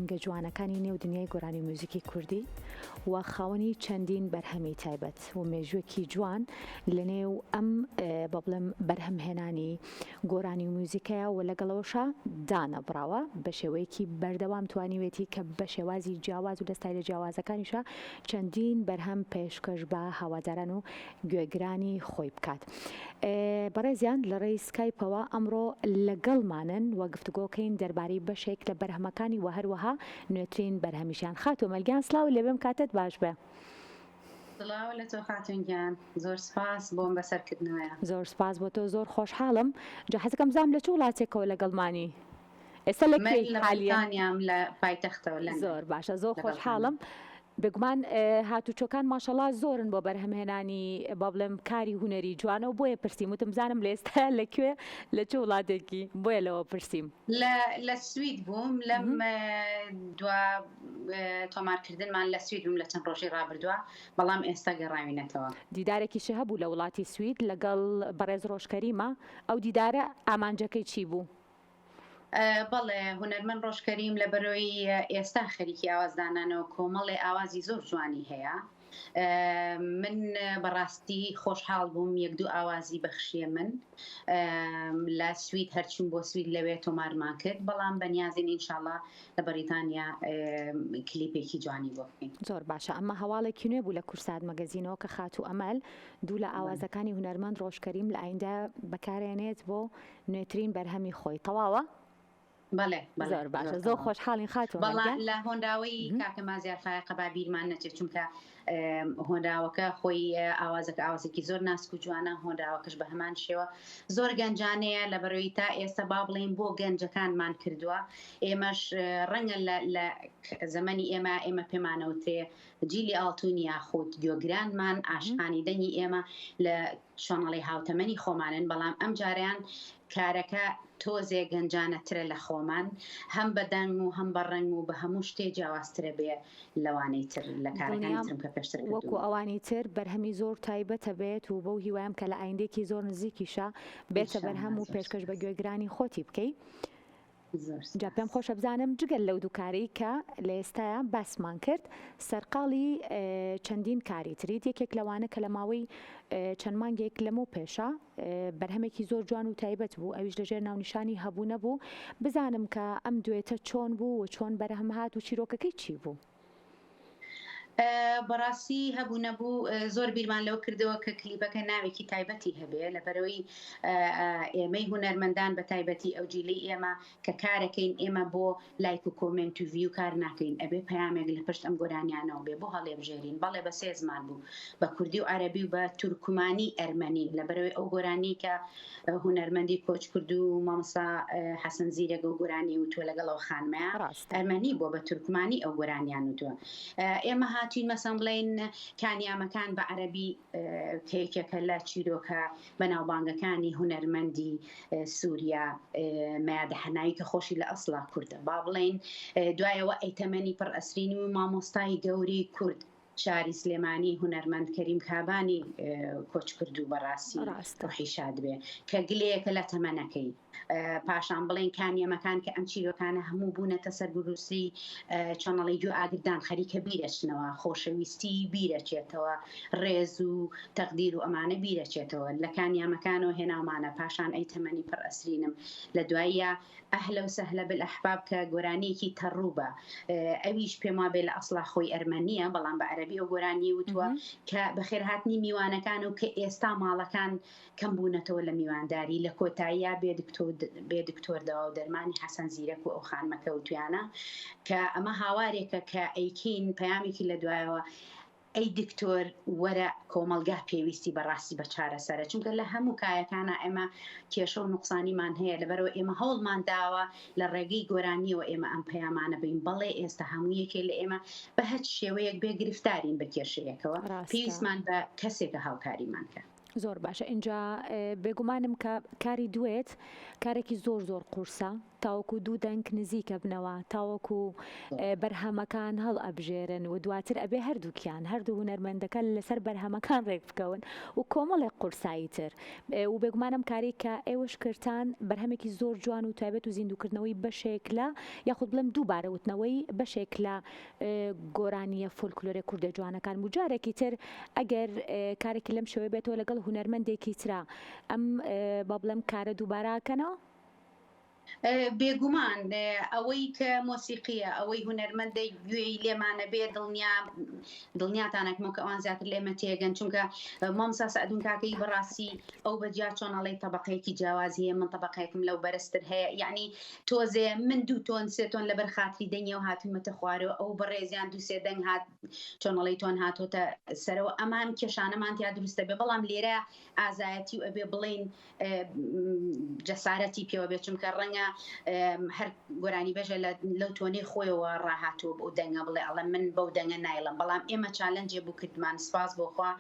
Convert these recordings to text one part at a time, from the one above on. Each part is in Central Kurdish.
دەنگە جوانەکانی نێو دنیای گۆرانی میوزیکی کوردی و خاوەنی چەندین بەرهەمی تایبەت و مێژووێکی جوان لە نێو ئەم با بڵێم بەرهەمهێنانی گۆرانی و میوزیکەیە و لەگەڵەوەشا دانەبڕاوە بە شێوەیەکی بەردەوام توانیوێتی کە بە شێوازی جیاواز و لە ستایلە جیاوازەکانیشا چەندین بەرهەم پێشکەش بە هەواداران و گوێگرانی خۆی بکات. بەڕێزیان لە ڕێی سکایپەوە ئەمڕۆ لەگەڵمانن و گفتوگۆکەین دەربارەی بەشێک لە بەرهەمەکانی و هەروەها نوێترین بەرهەمیشیان. خاتوو ئەمەل گیان سڵاو لێبێم کاتت باش بێ. سڵاو لە تۆ خاتوون گیان زۆر سپاس بۆم بەسەرکردنەوەیە. زۆر سپاس بۆ تۆ زۆر خۆشحاڵم. جا حەزەکەم بزانم لە چ وڵاتێکەوە لەگەڵمانی؟ ئێستا لە من کوێی لە حالیەن؟ بەریتانیام لە پایتەختەوە لەندەن زۆر باشە زۆر لەگەڵتانم. خۆشحاڵم. بێگومان هاتوچۆکان ماشەڵا زۆرن بۆ بەرهەمهێنانی با بڵێم کاری هونەری جوانە و بۆیە پرسیم وتم بزانم لە ئێستا لە کوێ لە چ وڵاتێکی بۆیە لەوە پرسیم. لە لە سوید بووم لەم دوا تۆمارکردنمان لە سوید بووم لە چەند ڕۆژی ڕابردووە بەڵام ئێستا گەڕاوینەتەوە. دیدارێکیشی هەبوو لە وڵاتی سوید لەگەڵ بەڕێز ڕۆژ کەریمە ئەو دیدارە ئامانجەکەی چی بوو؟ بەڵێ هونەرمەند ڕۆژ کەریم لە بەرۆی ئێستا خەریکی ئاوازدانانەوە کۆمەڵێ ئاوازی زۆر جوانی هەیە من بەڕاستی خۆشحاڵ بووم یەک دوو ئاوازی بەخشیە من لە سوید هەرچوون بۆ سوید لەوێ تۆمارمان کرد بەڵام بەنیازین ئینشاڵا لە بەریتانیا کلیپێکی جوانی بۆ بکەین. زۆر باشە ئەمە هەواڵێکی نوێ بوو لە کورسات مەگەزینەوە کە خاتوو ئەمەل دوو لە ئاوازەکانی هونەرمەند ڕۆژ کەریم لە ئایندە بەکارێنێت بۆ نوێترین بەرهەمی خۆی تەواوە؟ بەڵێ بەڵێ زۆر باشە زۆر خۆشحاڵین خاتوو بەڵا لە هۆنراوەی کاکە مازیار فایەقە با بیرمان نەچێت چونکە هۆنراوەکە خۆی ئاوازەکە ئاوازێکی زۆر ناسک و جوانە هۆنراوەکەش بە هەمان شێوە زۆر گەنجانەیە لە بەرەوەی تا ئێستا با بڵێین بۆ گەنجەکانمان کردووە ئێمەش ڕەنگە لە زەمەنی ئێمە ئێمە پێمانەوترێ جیلی ئاڵتون یاخود گوێگرانمان عاشقانی دەنگی ئێمە لە چۆنەڵی هاوتەمەنی خۆمانن بەڵام ئەم جارەیان کارەکە تۆزێ گەنجانەترە لە خۆمان هەم بە دەنگ و هەم بە ڕەنگ و بە هەموو شتێ جیاوازترە بێ لەوانەی تر لە کارەکانی دڵنیام ترم کە پێشتر وەکو کردوومە. ئەوانی تر بەرهەمی زۆر تایبەتە بێت و بەو هیوایەم کە لە ئایندەیەکی زۆر نزیکیشا بێتە بەرهەم ئینشاڵڵا و زۆر پێشکەش بە سوپاس. گوێگرانی خۆتی بکەی. زۆر جا پێم سوپاس. خۆشە بزانم جگە لەو دوو کارەی کە لە ئێستایا باسمان کرد سەرقاڵی چەندین کاری تریت یەکێک لەوانە کە لە ماوەی چەند مانگێک لەمەو پێشە بەرهەمێکی زۆر جوان و تایبەت بوو ئەویش لەژێر ناونیشانی هەبوو نەبوو بزانم کە ئەم دوێتە چۆن بوو و چۆن بەرهەم هات و چیرۆکەکەی چی بوو؟ بەڕاستی هەبوو نەبوو زۆر بیرمان لەوە کردەوە کە کلیپەکە ناوێکی تایبەتی هەبێ لەبەرەوەی ئێمەی هونەرمەندان بە تایبەتی ئەو جیلەی ئێمە کە کارەکەین ئێمە بۆ لایک و کۆمێنت و ڤیو کار ناکەین ئەبێ پەیامێک لە پشت ئەم گۆرانیانەوە بێ بۆ هەڵێبژێرین بەڵێ بە سێ زمان بوو بە کوردی و عەرەبی و بە تورکمانی ئەرمەنی لەبەرەوەی ئەو گۆرانی کە هونەرمەندی کۆچکردوو مامۆستا حەسەن زیرەک ئەو گۆرانی وتووە لەگەڵ ئەو خانمەیە ڕاستە. ئەرمەنی بووە بە تورکمانی ئەو گۆرانیان وتووە ئێمە هاتوین مەسەن بڵێین کانیامەکان بە عەرەبی کە یەکێکە لە چیرۆکە بەناوبانگەکانی هونەرمەندی سووریا مەیادە حەناوی کە خۆشی لە ئەسڵا کوردە با بڵێین دوایەوە ئەی تەمەنی پڕ ئەسرین و مامۆستای گەورەی کورد شاری سلێمانی هونەرمەند کەریم کابانی کۆچکردوو بەڕاستی ڕۆحی شاد بێ کە گلەیەکە لە تەمەنەکەی پاشان بڵێن کانیەمەکان کە ئەم چیرۆکانە هەموو بوونەتە سەر بروسی چەنەڵی گوێ ئاگردان خەریکە بیرەچنەوە خۆشەویستی بیرەچێتەوە ڕێز و تەقدیر و ئەمانە بیرەچێتەوە لە کانیامەکانەوە هێناومانە پاشان ئەی تەمەنی پڕ ئەسرینم لە دواییە اهلا وسهلا بالاحباب کە گۆرانیەکی تەڕوبە ئەویش پێم وابێ لە ئەسڵا خۆی ئەرمەنیە بەڵام بە عەرەبی ئەو گۆرانیەی وتووە کە بەخێرهاتنی میوانەکان و کە ئێستا ماڵەکان کەم بوونەتەوە لە میوانداری لە کۆتاییا بێ دکتۆر بێ دکتۆر دەوا و دەرمانی حەسەن زیرەک و ئەو خانمە کە وتویانە کە ئەمە هاوارێکە کە ئەیکەین پەیامێکی لە دوایەوە ئەی دکتۆر وەرە کۆمەڵگا پێویستی بە ڕاستی بە چارەسەرە چونکە لە هەموو کایەکانا ئێمە کێشە و نوقسانیمان هەیە لەبەرئەوە ئێمە هەوڵمان داوە لە ڕێگەی گۆرانیەوە ئێمە ئەم پەیامانە بین بەڵێ ئێستا هەموو یەکێ لە ئێمە بە هەچ شێوەیەک بێ گرفتارین بە کێشەیەکەوە ڕاستە. پێویستمان بە کەسێکە هاوکاریمان کە. زۆر باشە ئینجا بێگومانم کە کاری دوێت کارێکی زۆر زۆر قورسە. تاوەکو دوو دەنگ نزیکە بنەوە تاوەکو بەرهەمەکان هەڵ ئەبژێرن و دواتر ئەبێ هەردووکیان هەردوو هونەرمەندەکە لەسەر بەرهەمەکان ڕێک بکەون و کۆمەڵێک قورسایی تر و بێگومان ئەم کارەی کە ئێوەش کردتان بەرهەمێکی زۆر جوان و تایبەت و زیندووکردنەوەی بەشێک لە یاخود بڵێم دووبارە وتنەوەی بەشێک لە گۆرانییە فۆلکلۆرە کوردە جوانەکان بوو جارێکی تر ئەگەر کارێکی لەم شێوەیە بێتەوە لەگەڵ هونەرمەندێکی ترا ئەم با بڵێم کارە دووبارە ئەکەنەوە؟ بێگومان ئەوەی کە مۆسیقیە ئەوەی هونەرمەندە گوێی لێمانە بێ دڵنیا دڵنیاتانەکەمەوە کە ئەوان زیاتر لێمە تێگەن چونکە مامۆستا سەعدون کاکەیی بەڕاستی ئەو بەجیا چۆن ئەڵێی تەبەقەیەکی جیاواز هەیە من تەبەقەیەکم لەو بەرزتر هەیە یعنی تۆزێ من دوو تۆن سێ تۆن لەبەر خاتری دەنگیەوە هاتوومەتە خوارەوە ئەو بەڕێزیان دوو سێ دەنگ هات چۆن ئەڵێی تۆن هاتۆتە سەرەوە ئەمان کێشانەمان تیا دروستە بێ بەڵام لێرە ئازایەتی و ئەبێ بڵێین جەسارەتی پێوە بێت چونکە ڕەنگە هەر گۆرانی بێژە لەو تۆنەی خۆیەوە ڕاهاتووە بەو دەنگە بڵێ ئەڵێ من بەو دەنگە نایڵم بەڵام ئێمە challenge ێ بوو کردمان سپاس بۆخوا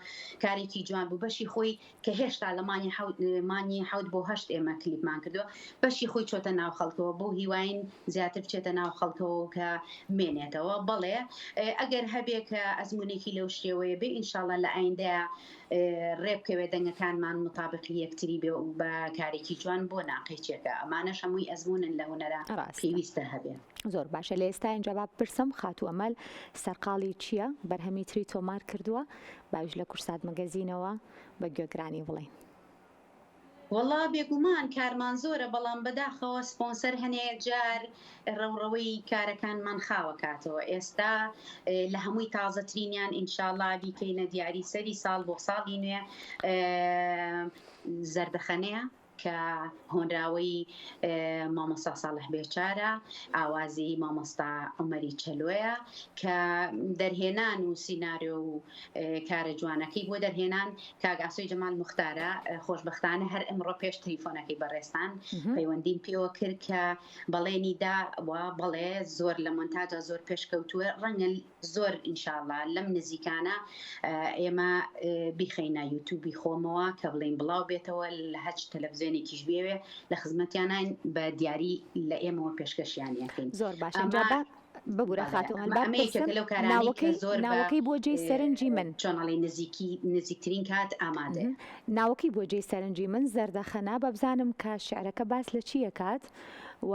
کارێکی جوان بوو بەشی خۆی کە هێشتا لە مانگی حەوت مانگی حەوت بۆ هەشت ئێمە کلیپمان کردووە بەشی خۆی چۆتە ناو خەڵکەوە بۆ هیواین زیاتر بچێتە ناو خەڵکەوە و کە مێنێتەوە بەڵێ ئەگەر هەبێ کە ئەزمونێکی لەو شێوەیە بێ ئینشاڵە لە ئایندەیە ڕێ بکەوێ دەنگەکانمان متابقی یەکتری بێ و بە کارێکی جوان بۆ ناقیچێکە ئەمانەش هەمووی ئەزمونن لە هونەرە ڕاستە پێویستە هەبێ. زۆر باشە لە ئێستا ئینجا با بپرسم خاتوو ئەمەل سەرقاڵی چییە بەرهەمی تری تۆمار کردووە باویش لە کورسات مەگەزینەوە بە گوێگرانی بڵێین. وەڵا بێگومان کارمان زۆرە بەڵام بەداخەوە سپۆنسەر هەنێ جار ڕەوڕەوەی کارەکانمان خاوەکاتەوە ئێستا لە هەمووی تازەترینیان ئینشاڵا بیکەینە دیاری سەری ساڵ بۆ ساڵی نوێ زەردەخەنەیە کە هۆنراوەی مامۆستا ساڵح بێچارە، ئاوازی مامۆستا عومەری چەلۆیە کە دەرهێنان و سیناریۆ و کارە جوانەکەی بۆ دەرهێنان کاک ئاسۆی جەمال موختارە. خۆشبەختانە هەر ئمڕۆ پێش تەلیفۆنەکەی بەڕێزتان پەیوەندیم پێوە کرد کە بەڵێنی دا و بەڵێ زۆر لە مۆنتاجا زۆر پێشکەوتووە ڕەنگە زۆر ئینشاڵا لەم نزیکانە ئێمە بیخەینە یوتوبی خۆمەوە کە بڵین بڵاو بێتەوە لە هەچ تەلەڤزیۆنێکیش بێوێ لە خزمەتیانین بە دیاری لە ئێمەوە پێشکەشیان یەکەین زۆر باشە ئەمە ببورە خاتوو ئەمە ئەمە یەکێکە لەو کارانەی کە زۆر ناوەکەی بۆ جێی سەرنجی من چۆنەڵی نزیکی نزیکترین کات ئامادەیە ناوەکەی بۆ جێی سەرنجی من زەردەخەنە بەبزانم کە شعرەکە باس لە چییە کات و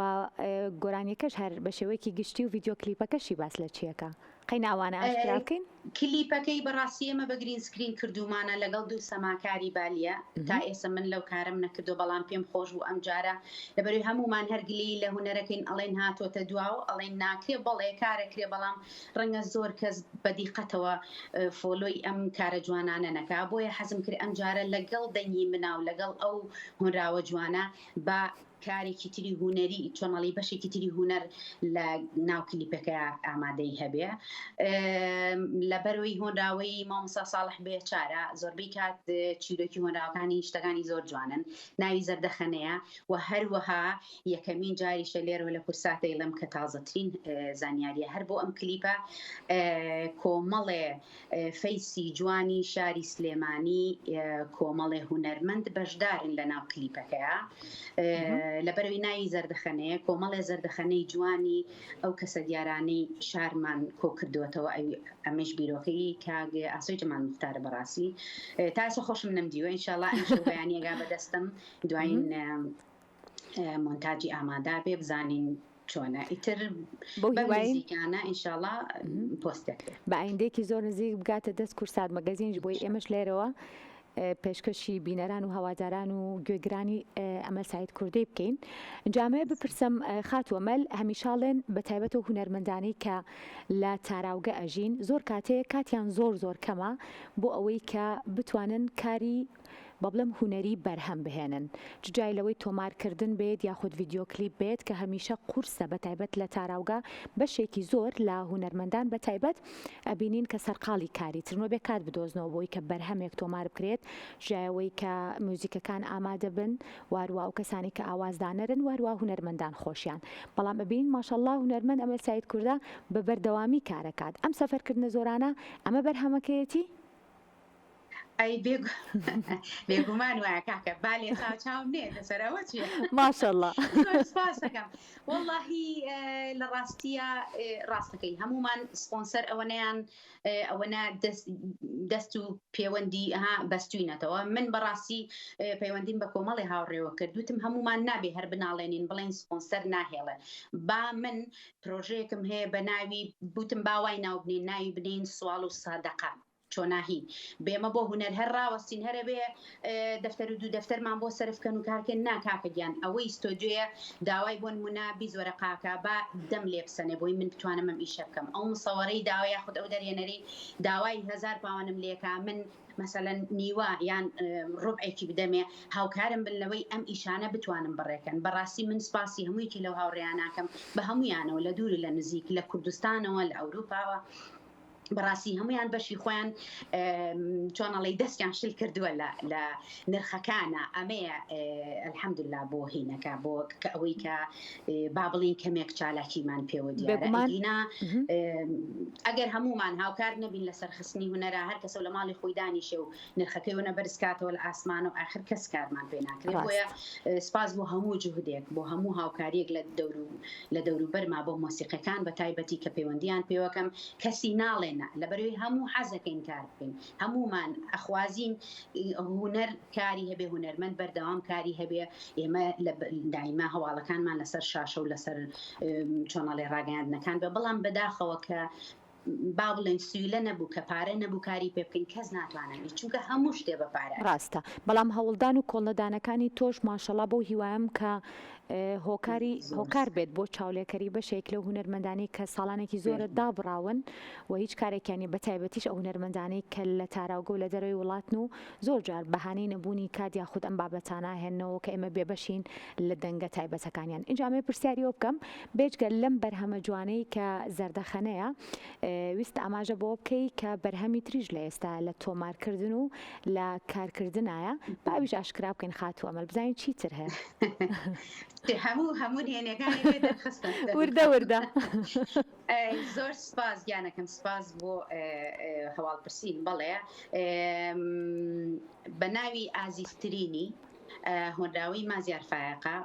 گۆرانیەکەش هەر بە شێوەیەکی گشتی و ڤیدیۆ کلیپەکەشی باس لە چیەکە قەینا ئەوانە ئاشکرا بکەین؟ کلیپەکەی بەڕاستی ئێمە بە green screen کردوومانە لەگەڵ دوو سەماکاری بالیە تا ئێسە من لەو کارەم نەکردووە بەڵام پێم خۆش بوو ئەم جارە لەبەروی هەموومان هەر گلەیی لە هونەرەکەین ئەڵێن هاتۆتە دواوە ئەڵێن ناکرێ بەڵێ کارەکرێ بەڵام ڕەنگە زۆر کەس بە دیقەتەوە follow ی ئەم کارە جوانانە نەکا بۆیە حەزم کرد ئەم جارە لەگەڵ دەنگی منا و لەگەڵ ئەو هۆنراوە جوانە بە کارێکی تری هونەری چۆن ئەڵێی بەشێکی تری هونەر لە ناو کلیپەکە ئامادەی هەبێ لەبەرەوەی هۆنراوەی مامۆستا ساڵح بێچارە زۆربەی کات چیرۆکی هۆنراوەکانی شتەکانی زۆر جوانن ناوی زەردەخەنەیە و هەروەها یەکەمین جاریشە لێرەوە لە کورساتەیڵم کە تازەترین زانیاریە هەر بۆ ئەم کلیپە کۆمەڵێ فەیسی جوانی شاری سلێمانی کۆمەڵێ هونەرمەند بەشدارن لە ناو کلیپەکەیا لەبەرەوەی ناوی زەردەخەنەیە کۆمەڵێ زەردەخەنەی جوانی ئەو کەسە دیارانەی شارمان کۆ کردووەتەوە ئەوی ئەمەش بیرۆکەی کاک ئاسۆی جەمال موختارە بەڕاستی تا ئێستا خۆشم نەمدیوە ئینشاڵا ئەمشەو بەیانیەگا بەدەستم دوایین مۆنتاجی ئامادا بێ بزانین چۆنە ئیتر بەو بەم هیوایەین نزیکانە ئینشاڵا پۆست دەکرێت. بە ئایندەیەکی زۆر نزیک بگاتە دەست کورسات مەگەزینیش بۆی ئێمەش لێرەوە پێشکەشی بینەران و هەواداران و گوێگرانی ئەمەل سعید کوردەی بکەین جامەیە بپرسم خاتوو ئەمەل هەمیشاڵێن بە تایبەت و هونەرمەندانەی کە لە تاراوگە ئەژین زۆر کاتێ کاتیان زۆر زۆر کەمە بۆ ئەوەی کە بتوانن کاری با بڵێم هونەری بەرهەم بهێنن چ جای لەوەی تۆمار کردن بێت یاخود ڤیدیۆ کلیپ بێت کە هەمیشە قورسە بە تایبەت لە تاراوگە بەشێکی زۆر لە هونەرمەندان بە تایبەت ئەبینین کە سەرقاڵی کاری ترن و بێ کات بدۆزنەوە بۆی کە بەرهەمێک تۆمار بکرێت جایەوەی کە میوزیکەکان ئامادە بن واروا ئەو کەسانی کە ئاوازدانەرن واروا هونەرمەندان خۆشیان بەڵام ئەبینین ماشەڵڵا هونەرمەند ئەمەل سەید کوردە بە بەردەوامی کارەکات ئەم سەفەرکردنە زۆرانە ئەمە بەرهەمەکەیەتی؟ ئەی بێگومان وایە کاکە با لێ چاو چاوم نێ لەسەر ئەوە چیە ماشەڵڵا زۆر سپاس دەکەم وەڵاهی لە ڕاستیە ڕاستەکەی هەمومان سپۆنسەر ئەوەنەیان ئەوەنە دەست و پەیوەندی ها بەستوینەتەوە من بەڕاستی پەیوەندیم بە کۆمەڵی هاوڕێوە کرد وتم هەمومان نابێ هەر بناڵێنین بڵێن سپۆنسەر ناهێڵێ با من پرۆژەیەکم هەیە بە ناوی بوتم باوای ناو بنین ناوی بنین سواڵ و سادەقە چۆناهی بێمە بۆ هونەر هەر ڕاوەستین هەرە بێ دەفتەر و دوو دەفتەرمان بۆ سەرف کەن و کارکەن نا کاکە گیان ئەوەی ستۆدیۆیە داوای بۆ نمونە بیست وەرەقاکە با دەم لێ بسەنێ بۆی من بتوانم ئەم ئیشە بکەم ئەو مسەوەرەی داوا یاخود ئەو دەرهێنەرەی داوای هەزار پاوەنم لێکا من مەسەلەن نیوە یان ڕوبعێکی بدەمێ هاوکارم بن لەوەی ئەم ئیشانە بتوانم بڕێکەن بەڕاستی من سپاسی هەموویەکی لەو هاوڕێیاناکەم بە هەمویانەوە لە دوور و لە نزیک لە کوردستانەوە لە ئەوروپاوە بەڕاستی هەمویان بەشی خۆیان چۆن ئەڵێی دەستیان شل کردووە لە لە نرخەکانە ئەمەیە الحمدلله بۆ هینەکە بۆ کە ئەوەی کە با بڵین کەمێک چالاکیمان پێوە دیارە ئەگینا ئەگەر هەمومان هاوکار نەبین لە سەرخستنی هونەرە هەر کەسە لە ماڵی خۆی دانیشێ و نرخەکەی وەنە بەرز کاتەوە لە ئاسمان و ئاخر کەس کارمان پێ ناکرێت بۆیە سپاس بۆ هەموو جوهدێک بۆ هەموو هاوکاریەک لە دەور و لە دەوروبەرما بۆ مۆسیقەکان بە تایبەتی کە پەیوەندیان پێوەکەم کەسی ناڵێ نا لەبەرەوەی هەموو حەزەکەین کار بکەین هەموومان ئەخوازین هونەر کاری هەبێ هونەرمەند بەردەوام کاری هەبێ ئێمە لە دایما هەواڵەکانمان لەسەر شاشە و لەسەر چۆنەڵێ ڕاگەیاندنەکان بێ بەڵام بەداخەوە کە با بڵێین سویلە نەبوو کە پارە نەبوو کاری پێ بکەین کەس ناتوانێت هیچ چونکە هەموو شتێ بە پارە. ڕاستە بەڵام هەوڵدان و کۆڵنەدانەکانی تۆش ماشەڵا بەو هیوایەم کە هۆکاری هۆکار بێت بۆ چاولێکەری بەشێک لەو هونەرمەندانەی کە ساڵانێکی زۆرە دابڕاون و هیچ کارێکیان نیە بەتایبەتیش ئەو هونەرمەندانەی کە لە تاراوگە و لە دەرەوەی وڵاتن و زۆر جار بەهانەی نەبوونی کات یاخود ئەم بابەتانە ئەهێننەوە کە ئێمە بێبەشین لە دەنگە تایبەتەکانیان ئینجا ئەمەوێ پرسیاری ئەوە بکەم بێجگە لەم بەرهەمە جوانەی کە زەردەخەنەیە ویست ئاماژە بەوە بکەی کە بەرهەمی تریش لە ئێستا لە تۆمارکردن و لە کارکردنایە با ئەویش ئاشکرا بکەین خاتوو ئەمەل بزانین چی تر هەیە. هەموو هەموو نهێنیەکانی پێ دەرخستن. وردە وردە. زۆر سپاس گیانەکەم سپاس بۆ هەواڵ پرسین بەڵێ بە ناوی ئازیزترینی هۆنراوەی مازیار فایەقە،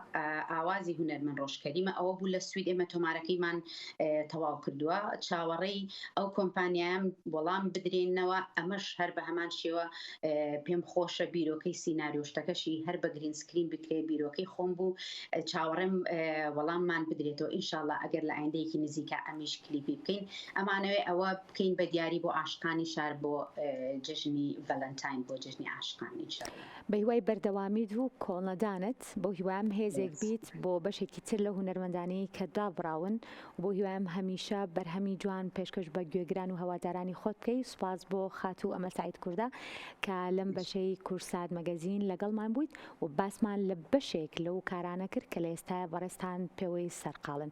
ئاوازی هونەرمەند ڕۆژ کەریمە، ئەوە بوو لە سوید ئێمە تۆمارەکەیمان تەواو کردووە، چاوەڕێی ئەو کۆمپانیایەم وەڵام بدرێنەوە، ئەمەش هەر بە هەمان شێوە پێم خۆشە بیرۆکەی سیناریۆ شتەکەشی هەر بە green screen بکرێ، بیرۆکەی خۆم بوو، چاوەڕێم وەڵاممان بدرێتەوە ئینشاڵڵا ئەگەر لە ئایندەیەکی نزیکا ئەمیش کلیپی بکەین، ئەمانەوێ ئەوە بکەین بە دیاری بۆ عاشقانی شار بۆ جەژنی ڤەلەنتاین بۆ جەژنی عاشقان ئینشاڵڵا. بەهیوای بەردەوامیت و کۆڵنەدانت، بەو هیوایەم هێزێک بیت بۆ بەشێکی تر لەو هونەرمەندانەی کە دابڕاون و بەو هیوایەم هەمیشە بەرهەمی جوان پێشکەش بە گوێگران و هەوادارانی خۆت بکەی، سوپاس بۆ خاتوو ئەمەل سەعید کوردە کە لەم بەشەی کوردسات مەگەزین لەگەڵمان بوویت و باسمان لە بەشێک لەو کارانە کرد کە لە ئێستایا بەڕێزتان پێوەی سەرقاڵن.